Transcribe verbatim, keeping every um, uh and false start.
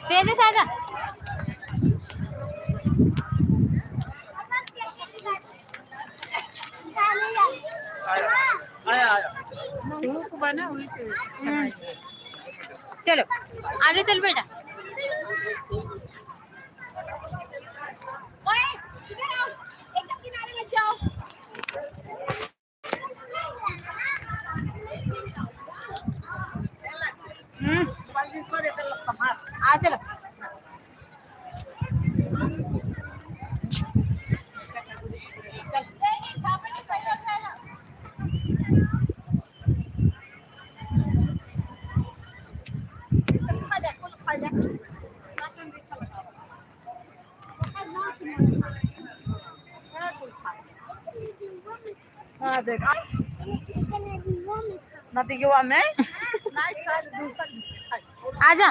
तेजी से आजा। धूप बना हुई से। हम्म। चलो, आगे चल बेटा। ओए, इधर आओ। एकदम किनारे मत जाओ। हम्म। आ, चलो। हाँ, देख। नदिया में। आजा।